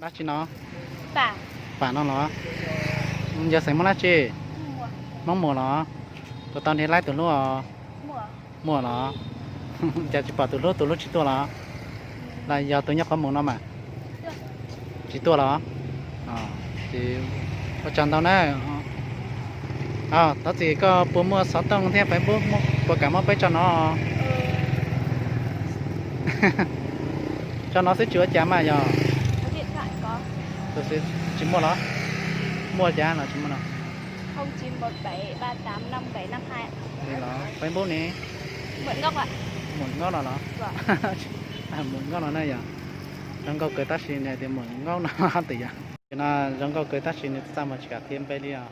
Dab tsi no? Pam no los? Yog xeem Hmoob dab tsi? Hmoob Muas los? Puas tau nrhiav laib tus hlub os? Muaj los? Cas tsis pom tus hlub, tus hlub tsis tuaj los? Los yog tus nyob qhov muag no mas? Tsis tuaj los? Ces ua tsaug ntau na. Thov txim, koj puas muaj xov tooj thiab Facebook, puas kam muab peb tso no? Tso no xwb tsis ua cas mas yog. Tsis muaj los? Muaj cas los tsis muaj no? Li los Facebook ne? Muam Nkauj no los? Muam Nkauj no na yog. Zoo nkauj kawg tab sis nws hais tias Muam Nkauj no twb yog. Ces no zoo nkauj kawg tab sis nws txaj muag tsis kam qhia npe li os.